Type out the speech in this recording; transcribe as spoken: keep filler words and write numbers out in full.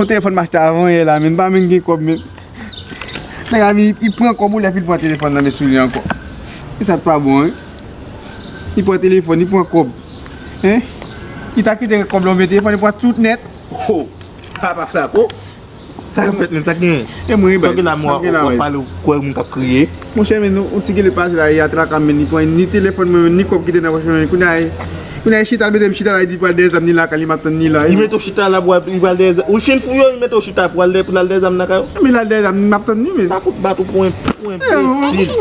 Yon telefòn m achte avan yè la, men m pa menm gen kòb, men. Nèg la vin, li pran kòb ou lè fè l pran telefòn nan men sou li ankò. E sa t pa bon, wi. Li pran telefòn, li pran kòb. Hein? Li ta kite kòb la, men telefòn, li pran tout nèt. Oh, papa Flako. Sa k ap fèt menm, sa k genyen? E mwen, sa w gen la, mwen, w ap pale, w kwè moun k ap kriye. Monchè, men nou, yon ti gele pase la, yè a te lakay mwen, li pran ni telefòn mwen, ni kòb ki te nan pòch mwen, kounye a, kounye a, li chita, l mete m chita la, li di pral dèyè zam, ni lakay li, m ap tann ni la. Li mete w chita la, bwè, li pral dèyè zam. Ou fin fou yo, li mete w chita pou al dèyè, pou l al dèyè zam nan kay ou. Men l al dèyè zam, m ap tann ni, men. Ta fout bat ou pou en, pou enbesil.